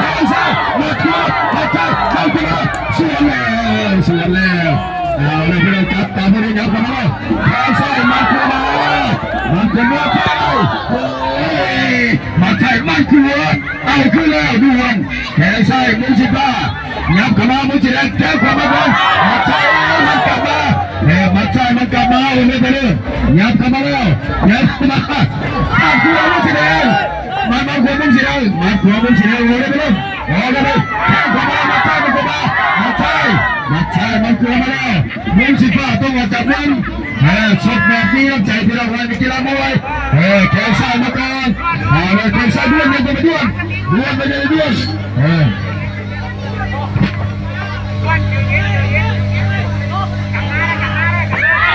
ທາງຊ້າຍ ມາຄວາ ມາຈັບ ເຂົ້າຂວາ ສວນແລ້ວ ສວນແລ້ວ ເອົາແລ້ວ ພີ່ນ້ອງ ຈັບຕາມຜູ້ນີ້ ຍັບເຂົ້າມາ ທາງຊ້າຍ ມາຄວາ ມາ ມັນເປັນມາໄທ ໂອ້ຍ ມາໄທ ມັນຄືເອົາຄືແລ້ວດ່ວນ ແຂ້ງຊ້າຍ ມຸງສີຟ້າ ຫຍັບເຂົ້າມາ ມຸງສີແດງ ແກ້ວເຂົ້າມາກ່ອນ ມາໄທ ມັນກັບມາ ແມ່ ມາໄທ ມັນກັບມາ ເອົາເລີຍ ໄປເລີຍ ຫຍັບເຂົ້າມາແລ້ວ ຫຍັບເຂົ້າມາ ມາຂວາ ມຸງສີແດງ ມາ ມາຂວາ ມຸງສີແດງ ມາຂວາ ມຸງສີແດງ ເອົາເລີຍ ໄປເລີຍ ເອົາເລີຍ ແຂ້ງເຂົ້າມາ ມາໄທ ມັນເຂົ້າມາ ມາໄທ ມາໄທ ມັນເຂົ້າມາແລ້ວ ມຸງສີຟ້າຕ້ອງອອກຈາກມຸງ ເອີ ຊົກແບບມີນ້ຳໃຈ ພີ່ນ້ອງເອີຍ ນັກກິລາມວຍ ເອີ ແຂ້ງຊ້າຍມາກ່ອນ ເອົາເລີຍ ແຂ້ງຊ້າຍດ່ວນ ດ່ວນ ດ່ວນ ດ່ວນ ເອີ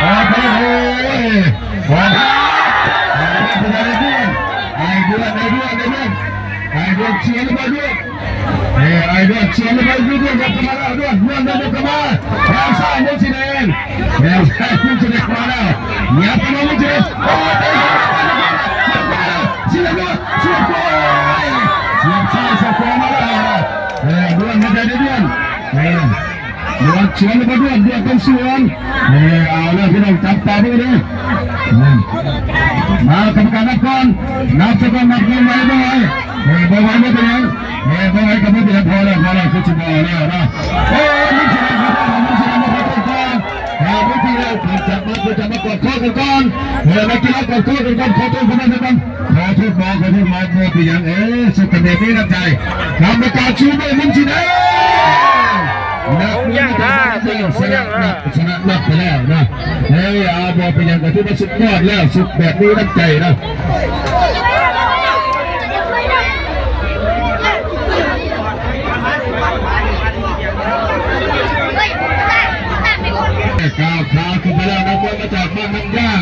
ອອກໄປ ໂອ້ຍ ອອກໄປ ອອກໄປ ໄດ້ດ່ວນ ໄດ້ດ່ວນ ໄດ້ດ່ວນ ໄດ້ດ່ວນ ໄດ້ດ່ວນ ສວນ ໄດ້ດ່ວນ ເອີ ໄອ້ດວນ ສວນລະໄປ ດວນ ດວນ ກັບເຂົ້າມາແລ້ວ ດວນ ດວນ ດວນ ກັບເຂົ້າມາ ແຂ້ງຊ້າຍ ມຸງສີແດງ ແຂ້ງຊ້າຍ ມຸງສີແດງ ມາແລ້ວ ຫຍັບເຂົ້າມາ ມຸງສີແດງ ໂອ້ຍ ສຽບ ສຽບ ສຽບ ສຽບ ສຽບ ສຽບ ສຽບ ມາແລ້ວ ເອີ ດວນ ມາໄດ້ ດວນ ເອີ ດວນ ສວນລະໄປ ດວນ ດວນ ຕ້ອງສວນ ເອີ ເອົາແລ້ວ ພີ່ນ້ອງ ຈັບຕາເບິ່ງເດີ ມາ ກຳມະການນັບກ່ອນ ນັບຊະກ່ອນ ນັບ ນັບໄວບໍ່ໄວ ເອີ ບໍ່ໄວບໍ່ເປັນຫຍັງ ເອີ ບໍ່ໄວກໍບໍ່ເປັນຫຍັງ ພໍແລ້ວ ພໍແລ້ວ ຄືຊິບໍ່ເອົາແລ້ວນະ ໂອ້ຍ ມັນຊິໄດ້ ມັນຊິໄດ້ ມັນຊິໄດ້ ເອີ ເມື່ອກີ້ແລ້ວ ຈັບມາ ຈັບມາ ກອດຄໍກັນກ່ອນ ເອີ ນັກກິລາ ກອດຄໍກັນກ່ອນ ຂໍໂທດ ຂໍໂທດ ຂໍໂທດໝໍ ຂໍໂທດໝໍ ບໍ່ເປັນຫຍັງ ເອີ ສຸດຕະເມດມີນ້ຳໃຈ ກຳມະການຊູມື ມຸງສີແດງ ຫົງຢາງນະ ຕົວນີ້ຫົງຢາງນະ ຊະນະນັບໄປແລ້ວນະ ເອີ ເອົາ ບໍ່ເປັນຫຍັງ ກໍຖືວ່າສຸດຍອດແລ້ວ ສຸດແບບມີນ້ຳໃຈນະ ກ້າວຂາຂຶ້ນໄປແລ້ວ ນັກມວຍມາຈາກບ້ານນ້ຳຢາງ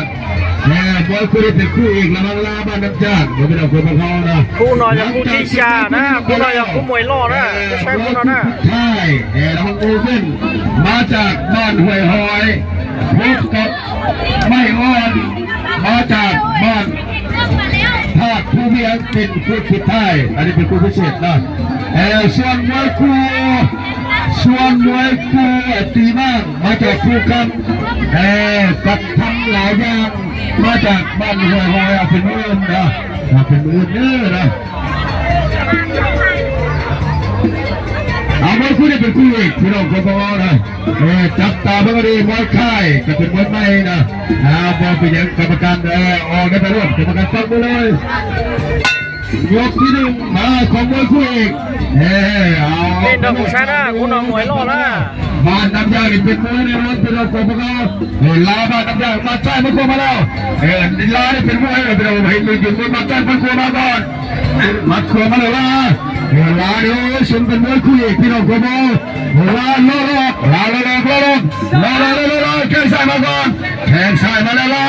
ແມ່ນມວຍຄູ່ນີ້ເປັນຄູ່ເອກລະຫວ່າງລາວບ້ານນ້ຳຢາງ ບໍ່ແມ່ນເອົາຄົນມາເຮົານະ ຄູ່ນ້ອຍກັບຄູ່ທີ່ຊານະ ຄູ່ນ້ອຍກັບຄູ່ມວຍຫຼໍ່ນະ ແມ່ນມວຍຄູ່ສຸດທ້າຍ ແມ່ນລະຫວ່າງໂອເວັນ ມາຈາກບ້ານຫ້ວຍຫອຍ ພົບກັບໄມ້ອ່ອນ ມາຈາກບ້ານທາດພູວຽງ ເປັນຄູ່ສຸດທ້າຍ ອັນນີ້ເປັນຄູ່ພິເສດນະ ເອີ ສ່ວນມວຍຄູ່ ສ່ວນມວຍຄູ່ຕີມ້າງ ມາຈາກພູຄຳ ເອີ ກັບທຳຫຼາຍຢ່າງ ມາຈາກບ້ານຫ້ວຍຫອຍ ເອົາເປັນມື້ອື່ນນະ ເອົາເປັນມື້ອື່ນເດີນະ ເອົາມວຍຄູ່ນີ້ເປັນຄູ່ເອກ ພີ່ນ້ອງຄົນບໍ່ເວົ້ານະ ເອີ ຈັບຕາເບິ່ງໃຫ້ດີ ມວຍຄ້າຍກໍເປັນມວຍໃໝ່ນະ ອ່າ ບໍ່ເປັນຫຍັງ ກຳມະການ ເອີ ອອກໄດ້ໄປໂລດ ກຳມະການຟັງໄປເລີຍ ຍົກທີໜຶ່ງ ມາຂອງມວຍຄູ່ເອກ ເອີ ເອົາ ເປັນດອກຜູ້ຊາຍນະ ຄຸນເອົາມວຍຫຼໍ່ລະ ບ້ານນ້ຳຢາງນີ້ເປັນມວຍແນ່ນອນ ເປັນດອກຂອງພວກເຮົາ ເອີ ລາວບ້ານນ້ຳຢາງ ໝັດຊ້າຍໝັດຂວາມາແລ້ວ ເອີ ລາວນີ້ເປັນມວຍ ເອີ ເປັນມວຍ ເຫັນມືຢືນ ໝັດຊ້າຍໝັດຂວາມາກ່ອນ ໝັດຂວາມາແລ້ວລາ ເອີ ລານີ້ ໂອ້ຍ ສົມເປັນມວຍຄູ່ເອກ ພີ່ນ້ອງຂອງເຮົາ ລາວ ລາວ ລາວ ລາວ ແຂ້ງຊ້າຍມາກ່ອນ ແຂ້ງຊ້າຍມາແລ້ວລາ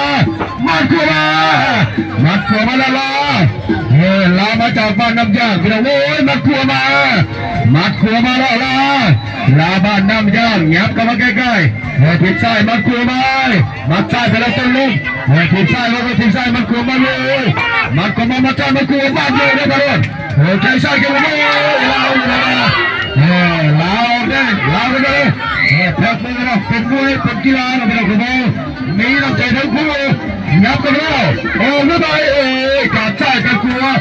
ໝັດຂວາມາ ໝັດຂວາມາແລ້ວລາ ເອີ ລາວມາຈາກບ້ານນ້ຳຢາງ ພີ່ນ້ອງ ໂອ້ຍ ໝັດຂວາມາ ໝັດຂວາມາແລ້ວລາ ລາວບ້ານນ້ຳຢາງ ຫຍັບເຂົ້າມາໃກ້ໆ ເອີ ຖີບຊ້າຍ ໝັດຂວາມາ ໝັດຊ້າຍໄປແລ້ວຕົ້ນລົມ ເອີ ຖີບຊ້າຍ ແລ້ວກໍຖີບຊ້າຍ ໝັດຂວາມາເລີຍ ໝັດຂວາມາ ໝັດຊ້າຍ ໝັດຂວາມາ ບາດເດີໄດ້ຕະຫຼອດ ເອີ ແຂ້ງຊ້າຍ ແຂ້ງຂວາ ເອີ ລາວ ເອີ ລາວເດ້ ລາວເດ້ ເອີ ແພັກມືກັນເນາະ ເປັນມວຍ ເປັນກິລາເນາະ ພີ່ນ້ອງຂອງເຮົາ ມີນ້ຳໃຈທັງຄູ່ ຫຍັບກັນແລ້ວ ໂອ້ ໜ້າໄດ ໂອ້ຍ ກາດຊ້າຍກາດຂວາ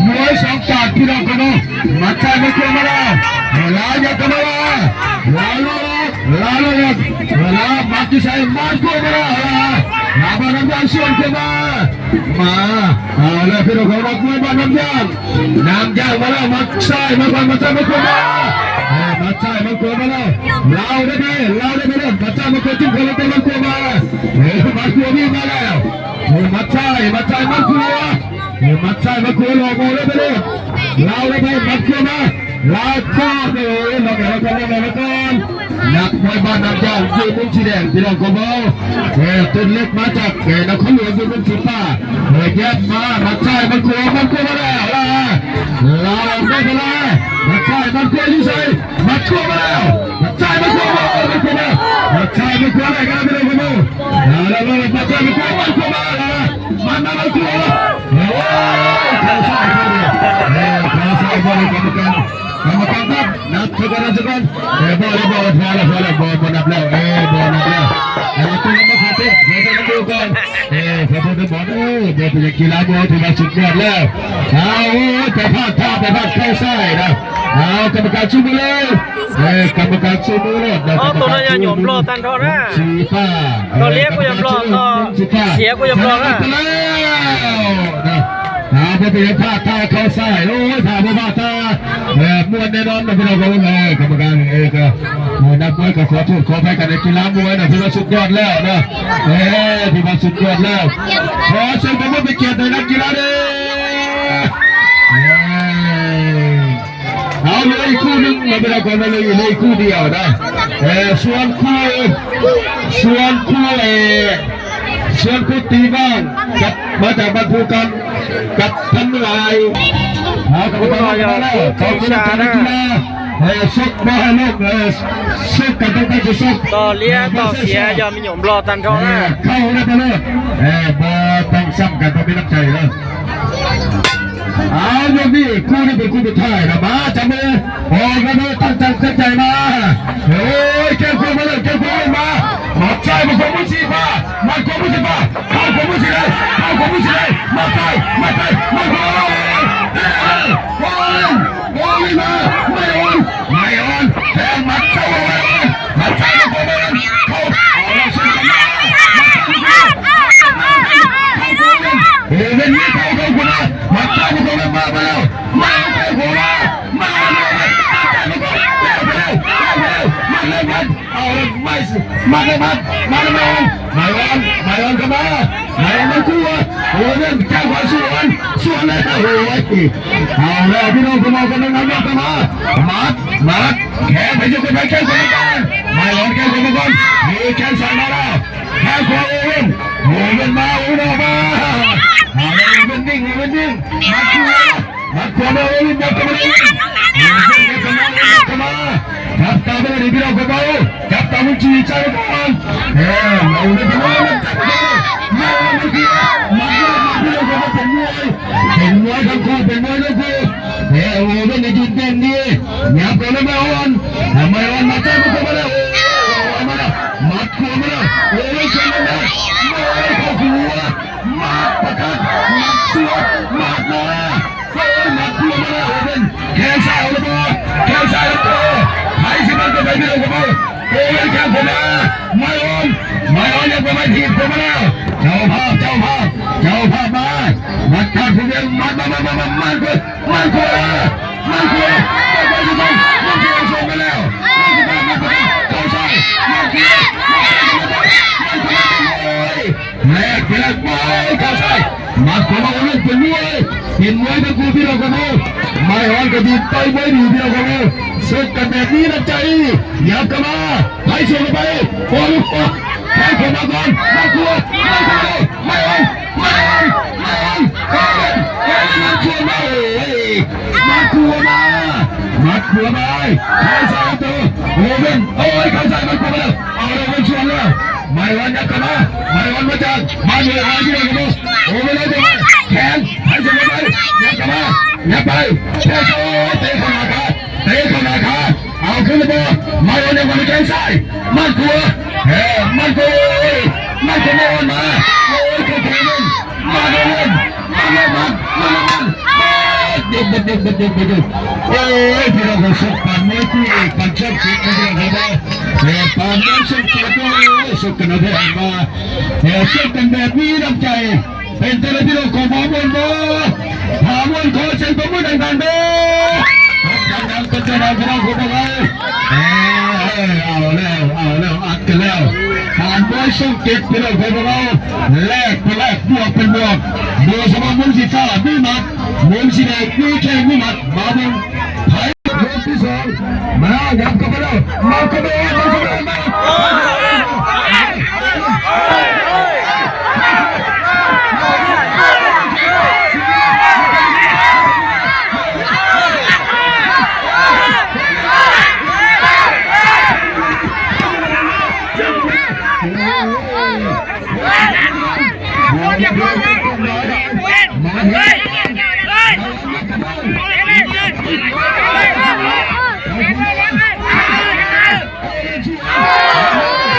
ມວຍສອງກາດ ພີ່ນ້ອງຂອງເຮົາ ໝັດຊ້າຍ ໝັດຂວາມາແລ້ວ ເອີ ລາວຫຍັບເຂົ້າມາແລ້ວ ລາວ ລາວ ລາວ ລາວ ໝັດຢູ່ໃສ ໝັດຂວາມາແລ້ວ ລາວ ລາວ ບ້ານນ້ຳຢາງສວນເຂົ້າມາ ມາ ເອົາແລ້ວ ພີ່ນ້ອງຂອງເຮົາ ມວຍບ້ານນ້ຳຢາງ ນ້ຳຢາງມາແລ້ວ ໝັດຊ້າຍ ໝັດຂວາ ໝັດຊ້າຍ ໝັດຂວາມາ ເອີ ໝັດຊ້າຍ ໝັດຂວາມາແລ້ວ ລາວໄດ້ໄປ ລາວໄດ້ໄປແລ້ວ ໝັດຊ້າຍ ໝັດຂວາ ຈິ້ມເຂົ້າແລ້ວ ແຕ່ໝັດຂວາມາ ເອີ ໝັດຂວາມີມາແລ້ວ ເອີ ໝັດຊ້າຍ ໝັດຊ້າຍ ໝັດຂວາ ເອີ ໝັດຊ້າຍ ໝັດຂວາ ລອກອອກເລີຍໄປເລີຍ ລາວໄດ້ໄປ ໝັດຂວາມາ ລາວກໍ ເອີ ລອກແລ້ວ ລອກແລ້ວ ລອກແລ້ວ ນັກມວຍບ້ານນ້ຳຢາງ ຢູ່ມຸມສີແດງ ພີ່ນ້ອງຂອງເຮົາ ເອີ ຕົ້ນເລັກມາຈາກ ເອີ ນະຄອນຫຼວງ ຢູ່ມຸມສີຟ້າ ເອີ ແຍບມາ ໝັດຊ້າຍ ໝັດຂວາ ໝັດຂວາມາແລ້ວ ລາວ ລາວໄດ້ເວລາ ໝັດຊ້າຍ ໝັດຂວາຢູ່ໃສ ໝັດຂວາມາແລ້ວ ໝັດຊ້າຍ ໝັດຂວາມາ ໝັດຂວາມາ ໝັດຊ້າຍ ໝັດຂວາໄດ້ກັນ ພີ່ນ້ອງຂອງເຮົາ ລາວ ລາວ ລາວ ໝັດຊ້າຍ ໝັດຂວາ ໝັດຂວາມາ ລາວ ມາ ມາ ໝັດຂວາ ໂອ້ຍ ເຂົ້າຊ້າຍ ເຂົ້າດຽວ ເອີ ເຂົ້າຊ້າຍ ບໍ່ໄດ້ ກຳມະການ ກຳມະການນັບ ນັບຊະກ່ອນ ນັບຊະກ່ອນ ເອີ ບໍ່ແລ້ວ ບໍ່ ພໍແລ້ວ ພໍແລ້ວ ບໍ່ ບໍ່ນັບແລ້ວ ເອີ ບໍ່ນັບແລ້ວ ເອີ ຕົວນີ້ບໍ່ຂອບໃຈ ຂໍໃຫ້ມັນຢູ່ກ່ອນ ເອີ ເດີບອນ ເອີ ບໍ່ເປັນຫຍັງ ກິລາມວຍຖືວ່າສຸດຍອດແລ້ວ. ເອົາ ໂອ້ຍ ໄປພາດທ່າ ໄປພາດເຂົ້າຊ້າຍນະ. ເອົາ ກຳມະການຊູມືເລີຍ ເອີ ກຳມະການຊູມືໂລດນະ. ອໍ ໂຕນັ້ນຍາດໂຍມຫຼໍ່ຕັນເທາະນະ ສີຟ້າ ໂຕເລຍກໍຍາມຫຼໍ່ ໂຕເສຍກໍຍາມຫຼໍ່ນະ. ເອົາ ບໍ່ເປັນຫຍັງ ພາດທ່າເຂົ້າຊ້າຍ ໂອ້ຍ ຖ້າບໍ່ພາດທ່າ ເອີ ມ່ວນແນ່ນອນນະ ພີ່ນ້ອງ. ເອີ ກຳມະການ ເອີ ກໍ ນັກມວຍກໍຂໍໂທດຂໍອະໄພກັນໃນກິລາມວຍນະ ຖືວ່າສຸດຍອດແລ້ວນະ. ເອີ ຖືວ່າສຸດຍອດແລ້ວ ຂໍສຽງຕົບມືເປັນກຽດໃຫ້ນັກກິລາເດີ້. ເອີ ເອົາ ເຫຼືອອີກຄູ່ໜຶ່ງນະ ພີ່ນ້ອງ ເຫຼືອອີກຄູ່ດຽວນະ. ເອີ ສ່ວນຄູ່ ສ່ວນຄູ່ ເອີ ສ່ວນຄູ່ຕີບ້າງກັບ ມາຈາກບ້ານພູກຳ ກັບທັນຫຼາຍ ເອົາ ກຳມະການມາແລ້ວ ເອີ ຊົກບໍ່ໃຫ້ລົງ ເອີ ຊົກກັນຕັ້ງແຕ່ຊິຊົກ ຕໍ່ເລຍຕໍ່ເສຍ ຍອດນິຍົມຫຼໍ່ຕັນເທາະນະ. ເອີ ເຂົ້າໄດ້ຕະຫຼອດ ເອີ ບໍ່ຕ້ອງຊ້ຳກັນ ຕ້ອງມີນ້ຳໃຈເດີ. ເອົາ ຍົກນີ້ ຄູ່ນີ້ເປັນຄູ່ສຸດທ້າຍນະ ມາ ຈັບມື ອອກແລ້ວເດີ ຕັ້ງໃຈ ຕັ້ງໃຈມາ. ໂອ້ຍ ແຂ້ງຂວາມາເລີຍ ແຂ້ງຂວາມາ ໝັດຊ້າຍ ໝັດຂວາມືສີຟ້າ ໝັດຂວາມືສີຟ້າ ເຂົ້າຂວາມືສີແດງ ເຂົ້າຂວາມືສີແດງ ໝັດຊ້າຍ ໝັດຊ້າຍ ໝັດຂວາ ໂອ້ຍ ໂອ້ຍ ໂອ້ຍ ມາ ໄມອອນ ໄມອອນ ແທງໝັດຊ້າຍ ໄມອອນ ໝັດຊ້າຍ ໝັດຂວາ ໄມອອນ ເຂົ້າ ເອົາແລ້ວ ຊຸດກັນມາ ໂອ້ຍ ເວັນນີ້ເຂົ້າ ເຂົ້າຂວາ ໝັດຊ້າຍ ໝັດຂວາ ມາ ມາແລ້ວ ມາ ເຂົ້າຂວາ ມາ ມາ ມາ ໝັດຊ້າຍ ໝັດຂວາ ແລ້ວ ແລ້ວ ແລ້ວ ແລ້ວ ໝັດແລ້ວ ໝັດ ເອົາແລ້ວ ໝັດ ໝັດແລ້ວ ໝັດ ມາແລ້ວ ມາແລ້ວ ມາແລ້ວ ມາແລ້ວ ເຂົ້າມາ ມາແລ້ວ ມັນກົວ ໂອ້ຍ ແຂ້ງຂວາສວນ ສວນແລ້ວ ໂອ້ຍ ເອົາແລ້ວ ພີ່ນ້ອງ ພີ່ນ້ອງ ກຳລັງນຳ ເຂົ້າມາ ໝັດ ໝັດ ແຂ້ງໄປ ຍົກຂຶ້ນໄປ ແຂ້ງຂວາມາກ່ອນ ມາກ່ອນ ແຂ້ງຂວາມາກ່ອນ ມີແຂ້ງຊ້າຍມາແລ້ວ ແຂ້ງຂວາ ໂອເວັນ ໂອເວັນມາ ໂອເວັນອອກມາ ເອົາແລ້ວ ໂອເວັນນິ່ງ ໂອເວັນນິ່ງ ໝັດຂວາ ໝັດຂວາມາ ໂອເວັນ ຍັບເຂົ້າມາ ໂອເວັນ ຍັບເຂົ້າມາ ຍັບເຂົ້າມາ ຈັບຕາເບິ່ງໃຫ້ດີ ພີ່ນ້ອງຂອງເຮົາ ຈັບຕາເບິ່ງຈີໃສ່ກ່ອນ ເອີ ເອົາເລີຍ ພີ່ນ້ອງ ຈັບເຂົ້າມາ ມາ ມາ ພີ່ນ້ອງຂອງເຮົາ ເປັນມວຍ ເປັນມວຍທັງຄູ່ ເປັນມວຍທັງຄູ່ ເອີ ໂອເວັນໄດ້ຢືນເຕັ້ນດີ ຍັບເຂົ້າມາ ໄມອອນ ໄມອອນ ໝັດຊ້າຍ ໝັດຂວາມາແລ້ວ ໂອ້ຍ ມາແລ້ວ ໝັດຂວາມາແລ້ວ ໂອ້ຍ ເຊີນມາແລ້ວ ໂອ້ຍ ເຂົ້າຂວາ ໝັດປະກາດ ໝັດສວນ ໝັດມາ ໂອ້ຍ ໝັດຂວາມາແລ້ວ ໂອເວັນ ແຂ້ງຊ້າຍເອົາລະບໍ່ ແຂ້ງຊ້າຍລຳໂຕ ໃຜຊິໝັດເຂົ້າໄປ ພີ່ນ້ອງຂອງເຮົາ ໂອເວັນ ແຂ້ງຂວາມາ ໄມອອນ ໄມອອນ ຍັງບໍ່ໄດ້ຖີບເຂົ້າມາແລ້ວ ເຈົ້າພາບ ເຈົ້າພາບ ເຈົ້າພາບມາ ໝັດຂວາຜູ້ດຽວ ໝັດ ໝັດ ໝັດ ໝັດ ໝັດ ໝັດ ຂວາ ໝັດຂວາ ໝັດຂວາ ໝັດຂວາ ໝັດຂວາ ເຂົ້າຊ້າຍ ໝັດຂວາ ໝັດຂວາ ໝັດຂວາ ໂອ້ຍ ແລກ ແລກ ໂອ້ຍ ເຂົ້າຊ້າຍ ໝັດຂວາ ມາເອົາເລື່ອງ ເປັນມວຍ ເປັນມວຍທັງຄູ່ ພີ່ນ້ອງຂອງເຮົາ ໄມອອນກໍດີ ຕ່ອຍມວຍດີ ພີ່ນ້ອງຂອງເຮົາ ຊົກກັນແບບມີນ້ຳໃຈ ຫຍັບເຂົ້າມາ ໃຫ້ສວນເຂົ້າໄປ ໂອ້ຍ ແຂ້ງຂວາມາກ່ອນ ໝັດຂວາ ໝັດຂວາ ໄມອອນ ໄມອອນ ໄມອອນ ໂອ້ຍ ໂອ້ຍ ໝັດຂວາມາ ໂອ້ຍ ໝັດຂວາມາ ໝັດຂວາມາ ເຂົ້າຊ້າຍໂຕ ໂອເວັນ ໂອ້ຍ ເຂົ້າຊ້າຍ ໝັດຂວາມາແລ້ວ ເອົາແລ້ວ ໂອເວັນສວນແລ້ວ ໄມອອນ ຫຍັບເຂົ້າມາ ໄມອອນ ມາຈາກ ມາເດີນຫາທີ່ເດີນ ໂອເວັນ ເອົາຕົວມາ ແຂນ ໃຫ້ສວນໄປ ຫຍັບເຂົ້າມາ ຫຍັບໄປ ແຂນ ໂອ້ຍ ເຕະເຂົ້າໜ້າຂາ ເຕະເຂົ້າໜ້າຂາ ເອົາຄືນແລ້ວບໍ່ ມາໂດນຍັງບໍ່ໄດ້ແຂ້ງຊ້າຍ ໝັດຂວາ ເອີ ໝັດຂວາ ໂອ້ຍ ໝັດຂວາ ມາໂດນມາ ໂອ້ຍ ເຂົ້າໄປເລີຍ ມາໂດນ ມາໂດນ ມາໂດນ ເອີ ໂອ້ຍ ພີ່ນ້ອງ ຊົກປານມວຍຄູ່ເອກ ປານຊ່ອງເຈັດ ພີ່ນ້ອງ ເອີ ປານມວຍຊ່ອງເຈັດ ໂອ້ຍ ຊົກກັນເອົາແທ້ມາ ເອີ ຊົກກັນແບບມີນ້ຳໃຈ. ເປັນຈັ່ງໃດພີ່ນ້ອງຂອງເຮົາ ມ່ວນບໍ່? ຖ້າມ່ວນ ຂໍສຽງຕົບມືດັງໆເດີ້ ດັງໆ ເປັນຈັ່ງໃດພີ່ນ້ອງຂອງເຮົາ? ເອີ ເອົາແລ້ວ ເອົາແລ້ວ ອັດກັນແລ້ວ ປານມວຍຊ່ອງເຈັດ ພີ່ນ້ອງຂອງເຮົາ ແລກເປັນແລກ ບວກເປັນບວກ ໂດຍສະເພາະມຸມສີຟ້າມີໝັດ ມຸມສີແດງມີແຂ້ງມີໝັດ ມາເບິ່ງ ຍກທີສອງ ມາ ຫຍັບເຂົ້າໄປເລີຍ ມາເຂົ້າໄປ ມາເຂົ້າໄປ ມາ Thank you.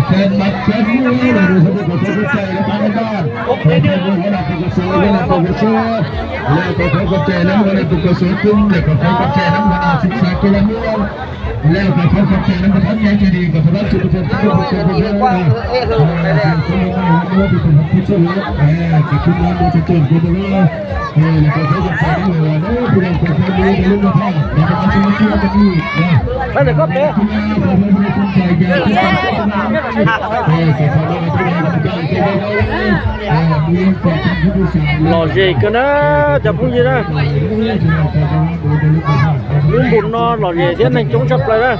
ເຊີນມາເຊີນຢູ່ ແລ້ວກໍຂໍຂອບໃຈນຳປະຊາຊົນ ແລ້ວກໍຂໍຂອບໃຈນຳຄະນະຜູ້ກວດກາກຸ່ມ ແລ້ວກໍຂໍຂອບໃຈນຳຄະນະສຶກສາພົນລະເມືອງ ແລ້ວກໍຂໍຂອບໃຈນຳປະທານໃຫຍ່ໃຈດີ ກໍສຳລັບຊຸມຊົນທີ່ເປັນຜູ້ຊ່ວຍເຫຼືອ ເອີ ເປັນຜູ້ຊ່ວຍເຫຼືອ ເອີ ເປັນຜູ້ນຳຜູ້ຊ່ວຍເຫຼືອ ຫຼໍ່ເຢຍກັນນະ ຈະພຸດຢູ່ນະ ມີບຸນເນາະ ຫຼໍ່ເຢຍທຽນໃຫ້ຈົງຊັບໄປນະ.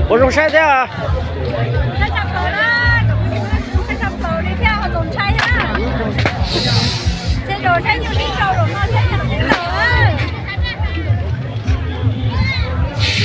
Bonjour, cher.